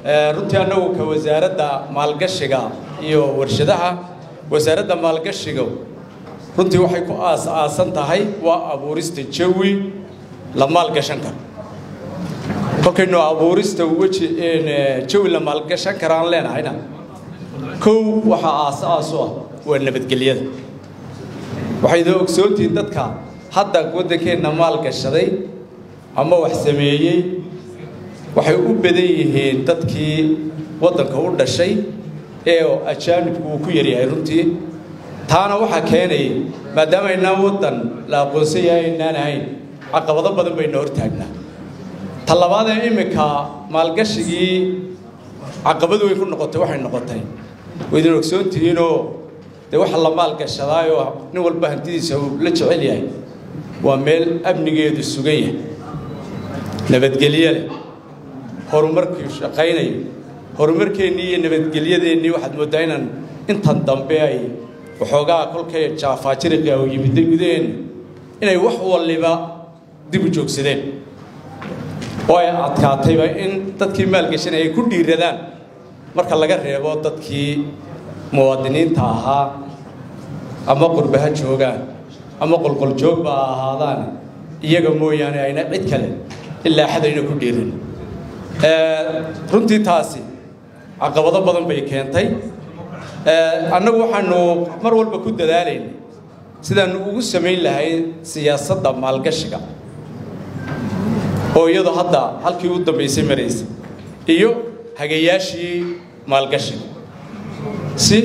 Runtii annagu ka wasaaradda maalgashiga iyo warshadaha, wasaaradda maalgashiga runtii waxay ku aas-aasan tahay waa abuurista jawi la maalgashan karo. Kolkaynu abuurista weji jawi la maalgashan karaan leenahayna, kow waxaa aas-aas u ah waa nabadgelyada. Waxayda ogsoontihiin dadka hadda waddankeenna maalgashaday ama wax sameeyey waxay u badan yihiin dadkii waddanka u dhashay ee ajaanibku uu ku yaryahay runtii. Taana waxaa keenayay maadaama aynaan waddan la aqoonsan yahay aynaan ahayn, caqabado badan bayna hortaagnaa. Ta labaad ee iminka maalgashigii caqabad weyn ku noqotay waxay noqotay, waydin ogsoontihiinoo dee waxa la maalgashadaayoo nin walba hantidiisa uu la jecel yahay waa meel amnigeedu sugan yahay, nabadgelye leh, horumarkii shaqaynayo. Horumarkeennii iyo nabadgelyadeennii waxaad mooddaa inaan intan dambe ay waxoogaa kolkay jaafaajiriqa u yimiday gudaheenna inay wax waliba dib u joogsadeen oo ay adkaatayba in dadkii maalgashanaya ay ku dhiiradaan, marka laga reebo dadkii muwaadiniinta ahaa ama qurbaha joogaan ama qolqoljoogba ha ahaadaan, iyaga mooyaane ayna cid kale ilaa xadayna ku dhiiran. Runtii taasi caqabado badan bay keentay. Annagu waxaanu mar walba ku dadaalaynay sidaanu ugu samayn lahayn siyaasadda maalgashiga oo iyadoo hadda halkii u dambaysay maraysa iyo hagayaashii maalgashiga si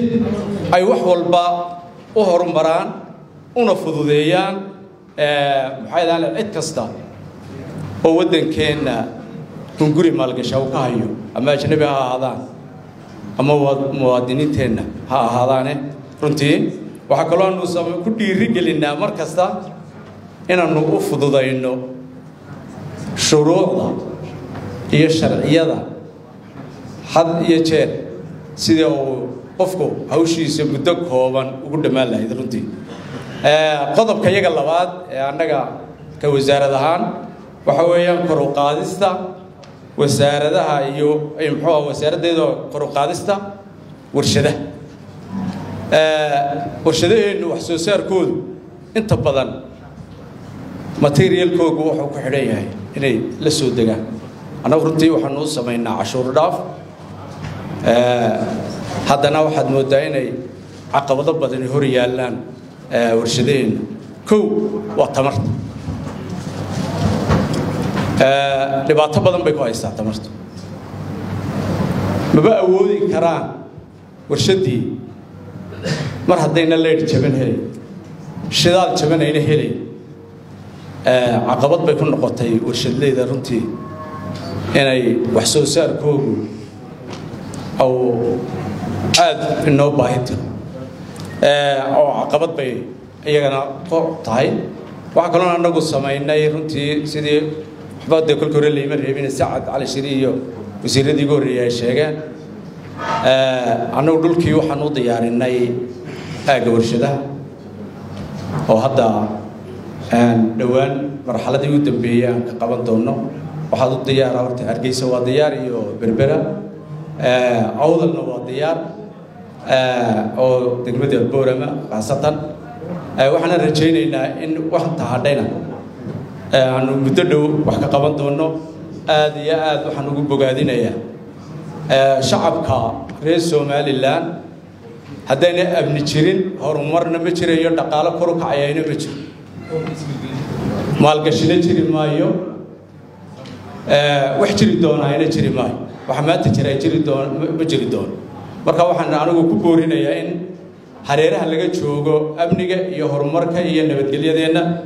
ay wax walba u horumaraan una fududeeyaan maxay dhahaan cid kasta oo waddankeenna hunguri maalgasha uu ka hayo, ama ajnabi ha ahaadaan ama muwaadiniinteenna ha ahaadaane. Runtii waxaa kaloo aanu ku dhiiri gelinnaa mar kasta inaannu u fududayno shuruucda iyo sharciyada had iyo jeer sidii uu qofku hawshiisa muddo kooban ugu dhammaan lahayd. Runtii qodobka iyaga labaad ee annaga ka wasaarad ahaan waxa weeyaan kor u qaadista wasaaradaha iyo muxuu ah wasaaraddeeda kor u qaadista warshadaha. Warshadaheennu wax soo saarkoodu inta badan materialkoogu wuxuu ku xidhan yahay inay la soo degaan. Annagu runtii waxaanu u samaynaa cashuur dhaaf, haddana waxaad mooddaa inay caqabado badani hor yaallaan warshadaheenna. Kow waa tamarta, dhibaato badan bay ku haystaa tamarta. Maba awoodi karaan warshaddii mar haddayna leydh jaban helay, shidaal jaban ayna helay. Caqabad bay ku noqotay warshadleyda runtii inay wax soo saarkoogu au aada inoo baahi tiro oo caqabad bay iyagana ku tahay. Waxaa kaloon annagu samaynay runtii sidii waxba dee kolkii hore layma reebin, Sacad Cali Shiri iyo wasiiradii ugu horreeyay ay sheegeen, annagu dhulkii waxaan u diyaarinay aagga warshadaha oo hadda dhowaan marxaladii u dambeeyey aan ka qaban doono. Waxaad u diyaara horta Hargeysa waa diyaar iyo Berbera, Awdalna waa diyaar oo degmada Boorama khaasatan. Waxaana rajaynaynaa in waxanta hadhayna aanu muddo dhow wax ka qaban doono. Aada iyo aad waxaan ugu bogaadinayaa shacabka reer Somalilan. Haddayna amni jirin horumarna ma jirayo, dhaqaalo kor u kacayayna ma jiro, maalgashina jiri maayo, wax jiri doonaayna jiri maayo, waxa maanta jira jiri doon ma jiri doono. Marka waxaan anigu ku boorinayaa in hareeraha laga joogo amniga iyo horumarka iyo nabadgelyadeenna.